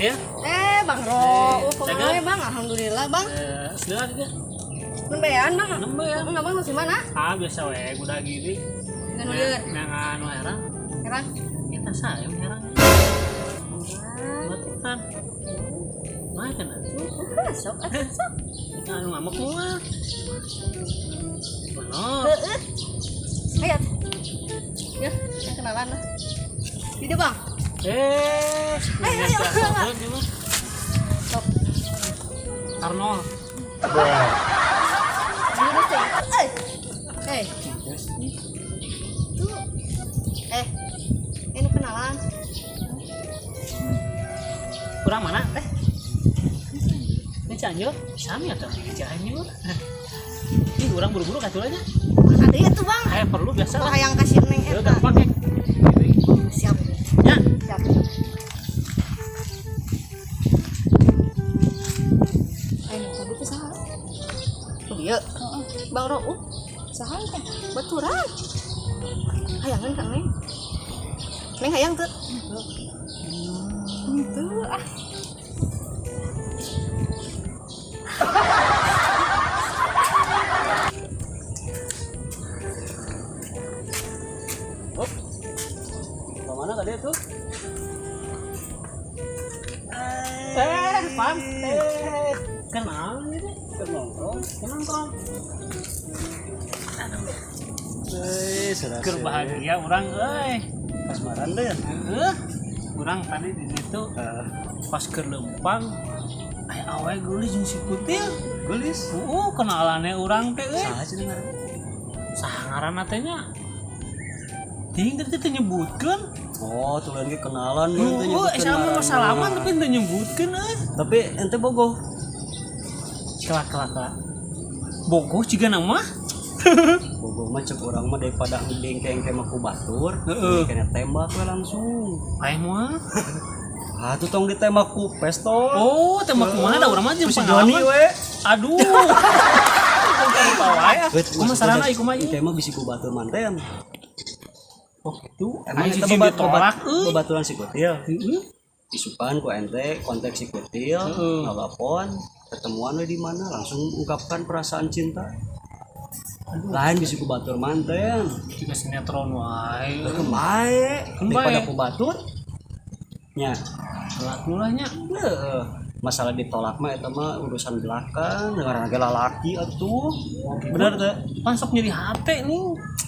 Ya. Bang Ro, Jaga. kumaha Bang? Alhamdulillah, Bang. Segala gitu. Nembean, Bang. Nembean. Enggak, Bang, masih mana? Ah, biasa we udah gini. Ngan lieur. Ngan nu herang. Herang. Kita saya herang. Baturan. Mana kan? Sok, atuh, sok. Anu ngambek moal. Bener. Heeh. Ayo. Ya, yang kenalan lah. Tidak, Bang. Eh, Ayo, ayo. Sok. Arnold. Ini tuh. Eh. Eh. Tuh. Eh. Ini kenalan. Kurang mana teh? Ini Cianjur? Sami atau Cianjur? Ini kurang buru-buru katuh aja. Ada ya tuh, Bang. Kayak perlu biasa lah. Hayang kasih neng Ya eta. gampang ya. Siap. Ya. Siap. Ayo, tadi teh saha? Oh, iya. Bang Rouf. Saha teh? Baturan. Hayangan Kang Neng. Neng hayang teu? Henteu ah. Oh, ke mana tadi itu? Pan. Kenal gitu. Ke nongkrong. Kenal kok. Sudah. Keur bahagia urang euy. Kasmaran deh. Heeh. Urang tadi di situ pas keur leumpang aya awe geulis jeung si kutil. Gelis. Heeh, kenalane urang teh euy. Saha cenah ngaran? Saha ngaranna teh nya? Ting teh teu nyebutkeun. Oh, tulen ge kenalan ente Heeh, nyebutkeun sama ngaran. salaman tapi teu nyebutkeun euy. Tapi ente bogoh. Kelak kelak kelak. Bogoh jiga nama. Bogoh mah cek urang mah daripada ngedengkeng mah ku batur, Heeh. kena tembak we langsung. Aing mah. Ah, tuh tong ditembak ku pistol. Oh, tembak kumaha da urang mah jeung Si Joni pengalaman. we. Aduh. Kumaha sarana ieu kumaha ieu? Ente mah bisi ku batur manten. Oh, gitu. Emang Aing eta cicing ditolak euy. babaturan si kutil. Heeh. Isukan ku ente kontak si kutil, Heeh. nelpon, ketemuan we di mana langsung ungkapkan perasaan cinta. Lain bisi ku batur manten. Juga sinetron wae. Keun bae Keun daripada bae. ku batur. Nya, Telat mulanya. heueuh. Masalah ditolak mah eta mah urusan belakang, ngaranna ge lalaki atuh. Oh, gitu. Bener teh? Pan sok nyeri hate nih.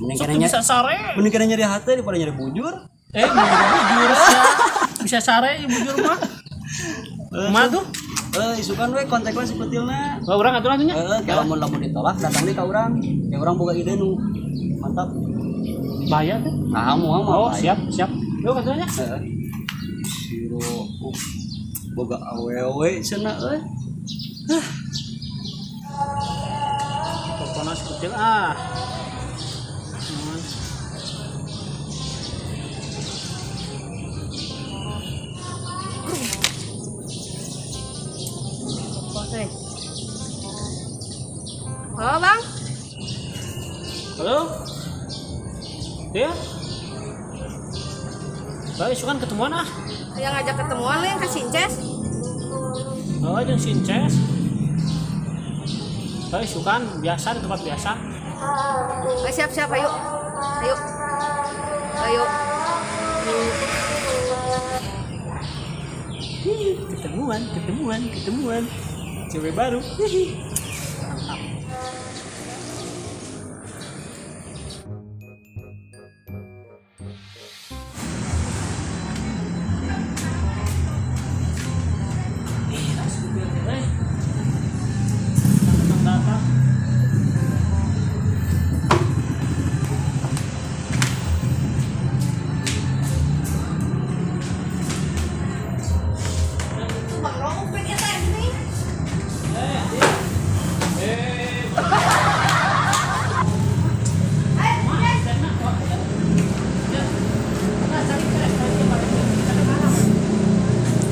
Mending Sok kena teu bisa sare. Mending kena nyeri hati daripada nyeri bujur. Bujur sia. Bisa sare ieu bujur mah. Kumaha tuh? Isukan we kontak we si kutilna. Lah urang atuh nya. Heeh, kalau lamun lamun ditolak datang deui ka urang. Ya urang boga ide nu mantap. Bahaya tuh. Nah, mau mau. Oh, siap, siap. Yuk atuh nya. Heeh. Siro boga awewe cenah euy. Pokona si kutil ah. Bos euy. Halo, Bang. Halo? Dia? Baik, sukan ketemuan ah. Hayang ngajak ketemuan lain ka Sinces. Oh, jeung Sinces. Baik, sukan biasa di tempat biasa. Ayo siap-siap ayo. Ayo. Ayo. Ketemuan, ketemuan, ketemuan. Cewek baru. Mantap. Ih, langsung biar eh. Datang datang. Bang Rouf pengen teh gini.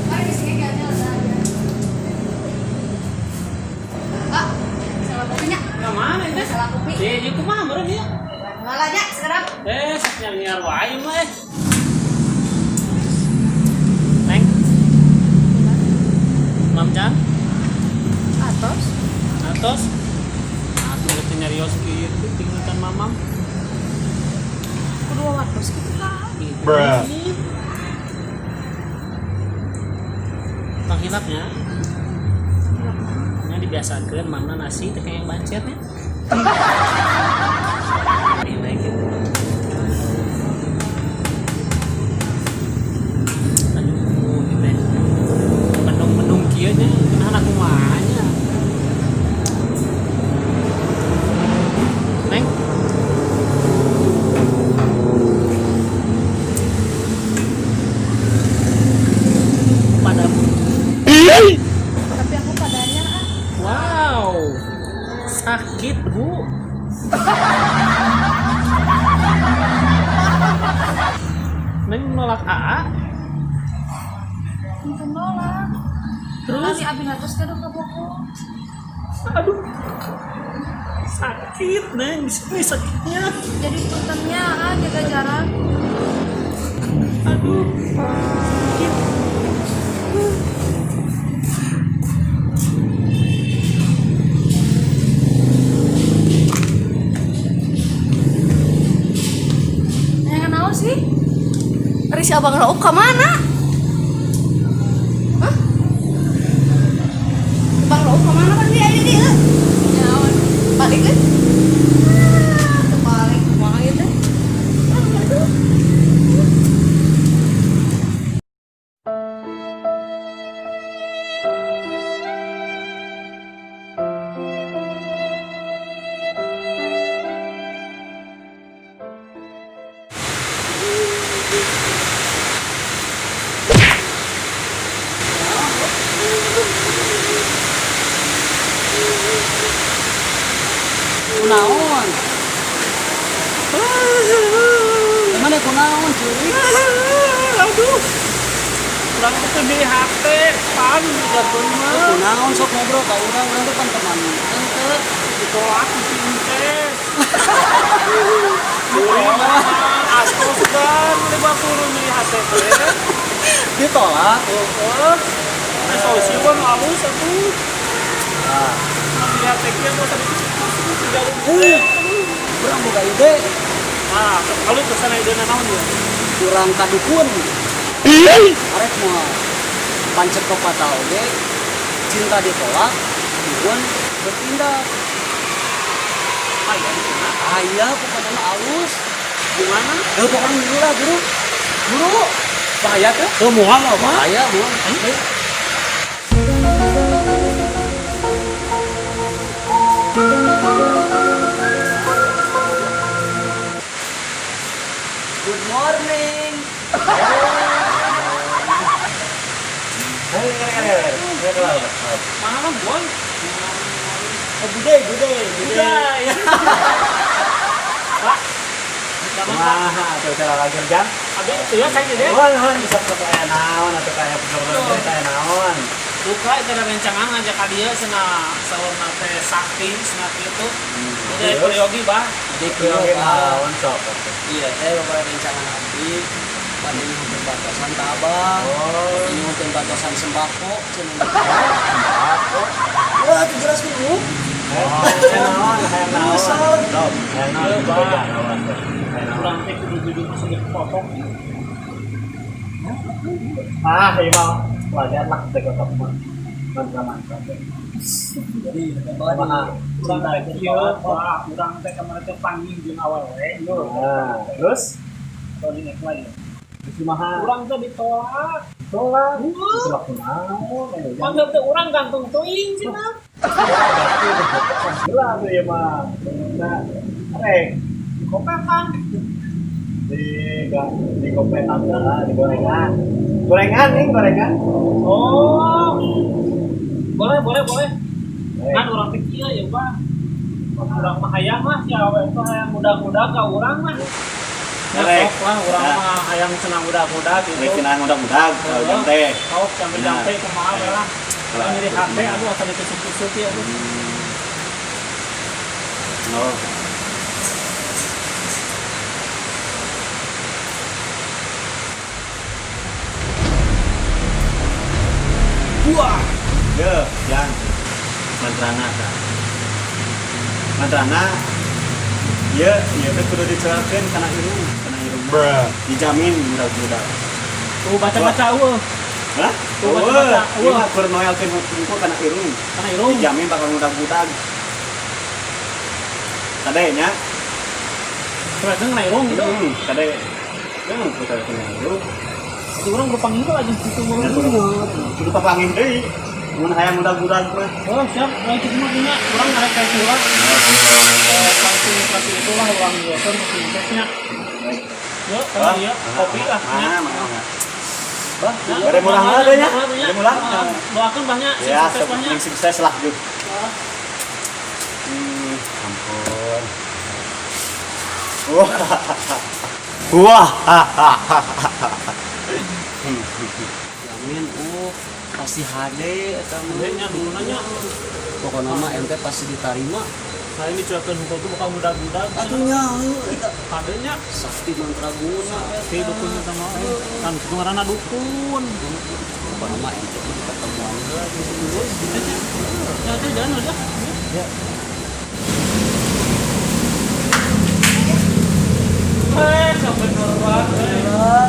Mari sini aja lah. Ah, salah kopinya. Ke mana itu? Salah kopi. Eh, ieu kumaha meureun ieu? Malahnya sekarang. Sok nyiar wae mah eh. Neng. Mam Chan? Atos. Atos? Atuh teh nyarios kieu tinggalkan mamam. Kudu watos kitu ka. Bruh. Tong hilapnya. Nya dibiasakeun mamna nasi teh yang bancet nya. Ini baik gitu. Aduh, ieu teh. Mendung-mendung kieu nya, kunaon kumaha nya. Neng. Padamu. Tapi aku padanya ah. Wow, sakit bu. Neng nolak AA, Itu nolak. terus Tadi abi ngatos teh ka bogo. aduh, sakit Neng, di sini sakitnya. Jadi puntennya ah jaga jarak. Aduh, sakit. Yang naon sih? Ari si Abang Rauf ka mana? Hah? Abang Rauf ka mana kan dia aya di dieu? Nyaon. Balik euy. Ah, teu balik kumaha ieu teh? Ah, balik euy. Kunaon? Gimana kunaon curi? Aduh, kurang itu di HP, pan jatuh mah. Kunaon sok ngobrol ka urang, urang teh pan teman. Ente Ditolak si Intes. Astos kan 50 di HP teh. Ditolak. Heeh. Resolusi kan halus atuh. Nah, Di HP kieu mah tadi jauh. Urang boga ide, Nah, kalau kesana ide naon ya? Kurang ka dukun. Arek moal. Pancet pepatah oge, cinta ditolak, dukun bertindak. Aya di mana? Aya pokoknya mah alus. Gimana? Eh, pokoknya dulu lah, buru. Buru. Bahaya tuh? Tuh moal lah, bahaya moal. Ayo. Good morning. Mana boy? Oh, bude, bude, bude. Udah ya. Pak. Pak. Wah, atau cara kerja? Abi itu ya saya jadi. Wah, wah, bisa kayak naon atau kayak cerita naon. Duka itu ada rencangan ngajak ka dieu cenah saurna teh sakti cenah kitu. Udah peryogi bah. Jadi kieu, Oke, Pak. naon sok. Iya, teh beberapa rencangan abdi pada nyuhunkeun bantosan ka abah. Oh. Nyuhunkeun bantosan sembako cenah. Sembako. Wah, itu jelas dulu. Oh, hayang naon, hayang naon. Kesel. Sok, hayang naon. Iya, Bah. Beda, naon. Hayang naon. Urang teh kudu jujur masuk ke popok. Ah, iya mah wajar lah teh kotok mah. Mantap, mantap. Jadi, Kumaha? Urang teh kieu, wah, urang teh kemarin teh panggil jeung awewe. Nah, terus Tadi nek lah ya. kumaha? Urang teh ditolak. Ditolak. Ditolak kunaon? Panggil teh urang gantung teuing cenah. Berarti gila tuh ya mah. Nah, rek Kopetan. di di kopetan lah, di gorengan. Gorengan nih, gorengan. Oh. Boleh, boleh, boleh. Rek. Kan urang teh kieu ya, Pak. Urang mah hayang mah si awewe teh hayang muda-muda ka urang mah. Ya, Rek. sok lah urang Nah. mah hayang cenah muda-muda gitu. Rek cenah muda-muda, kalau jam teh. Sok jampe-jampe Nah. kumaha we lah. Lah. Nyeri hate aduh asa ditusuk-tusuk ya aduh. Oh. Wah. Ye, yang mantrana tah. Mantrana ye, ieu teh kudu dicuelkeun kana irung, kana irung. Dijamin budak-budak. Tuh baca-baca eueuh. Hah? Tuh, baca-baca. Ieu mah keur noelkeun hungkul kana irung. Kana irung. Dijamin bakal ngudag-budag. Kade nya. Cuelkeun kana irung gitu. Kade. Kudu kana irung. Itu urang berpanggil aja gitu Ya, kudu papanggih deui. Mun hayang ngudag-budag mah. Oh, siap. Nah, itu semua punya. Urang ngarek kayak heula. Langsung kasih itulah urang jualkeun ke suksesnya. Yuk, kalau dia kopi lah. Mana, mana, mana. Bah, Bere mulang lah deh nya. Bere mulang. Doakan banyak, Ya, sukses banyak. yang sukses lah Juk. Ampun. Wah. Wah. Jamin pasti hade eta mah. Nya dulu nanya. Pokokna mah ente pasti ditarima. Nah, ini cuakan hukum itu bakal mudah-mudah. Atuh nya eta Kadenya sakti mantraguna si dukun eta mah kan kitu ngaranna dukun. Pokokna mah ente kudu ketemuan heula gitu. Ya, tuh jalan udah. Ya. Eh, sampai keluar.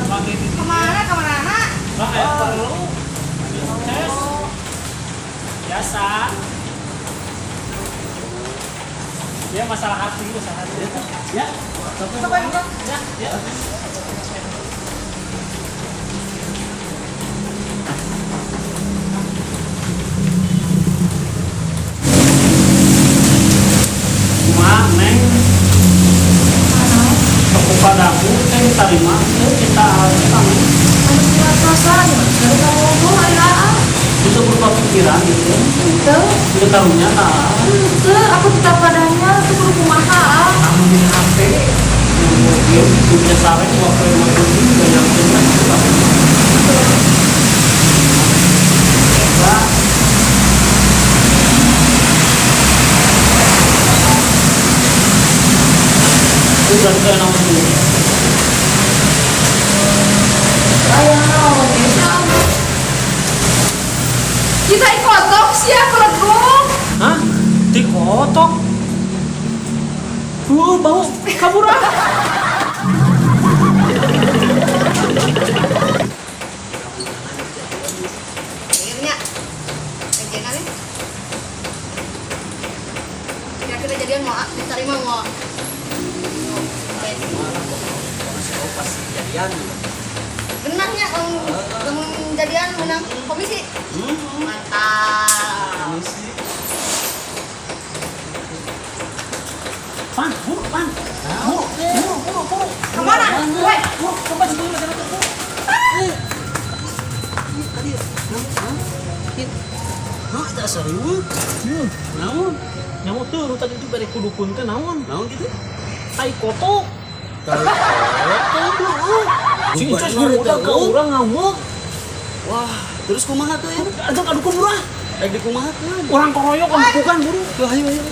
Panggil di Kemana kemana? Bang, aya perlu. Sukses. Biasa. Ya masalah hati, masalah hati. Ya. Coba buka. Ya, ya. Kumaha, Neng? Aku padaku teh tarima teh cinta kamu. Anu kuat perasaan ya, baru ngomong ari aa. Itu berubah pikiran gitu. Henteu, Itu karunya nah. henteu, aku tetap padanya, tuh kudu kumaha aa. Kamu di HP yang mobil punya sareng waktu yang mobil ini banyak banget gitu tapi. Enggak. Udah ke naon tuh. Aya naon biasa aa. Kita ikotok sih ya peleguk. Hah? Dikotok? Bau kabur ah. Akhirnya, kajian nih. Kira-kira jadian mau diterima mau. Pasti jadian. Menangnya lamun jadian menang komisi. Mantap. Komisi. Pan, buru, pan. Buru, buru, buru, buru. Kemana? Woi. Buru, coba sebelum ada buru. Tadi naon eta serius? Naon? Nyamuk tuh, nu tadi itu bari ku dukun teh naon? Naon gitu? Tai kotok. Tai kotok. Sing Incas udah ke urang ngamuk. Wah, terus kumaha tuh ya? Ajak adu murah. Rek di kumaha tuh? Urang koroyok bukan buru. Tuh ayo ayo.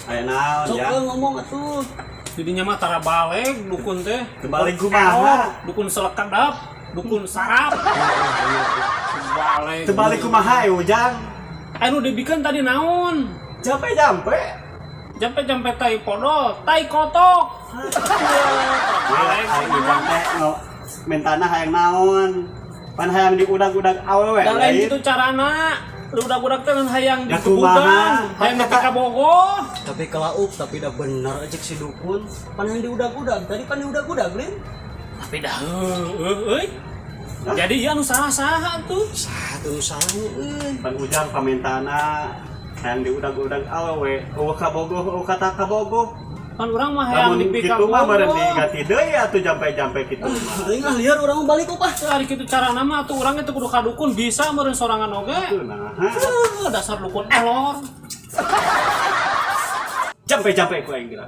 Aya naon Sok ya? ngomong atuh. Jadinya mah tara balik dukun teh. Terbalik kumaha? Dukun selekadap, dukun sarap. Balik. Terbalik kumaha ya Ujang? Anu dibikin tadi naon? Jampe-jampe. Jampe-jampe tai podol, tai kotok. Balik. Aing Ujang teh no mentana hayang naon? Pan hayang diudag-udag awewe. Dan lain gitu carana. Lu udah-udah teh hayang Da dikebukan, kumaha? hayang nepi ka Bogor. Tapi kelaup, tapi dah bener aja si dukun. Pan yang diudag-udag, tadi pan diudag-udag, Lin. Tapi dah heueuh euy. Jadi ya nu salah-saha tuh. Satu nu salahnya euy. Pan Ujang pamentana hayang diudag-udag awewe, eueuh ka Bogoh, eueuh kata ka Bogoh. Kan urang mah hayang Lamun dipi ka kitu mah meureun Bogor. diganti deui atuh jampe-jampe kitu mah. Teuing ah liar urang mah balik opah. Ari kitu carana mah atuh urang itu kudu ka dukun bisa meureun sorangan oge. Tuh nah. Dasar dukun elor. Jampe-jampe ku aing geura.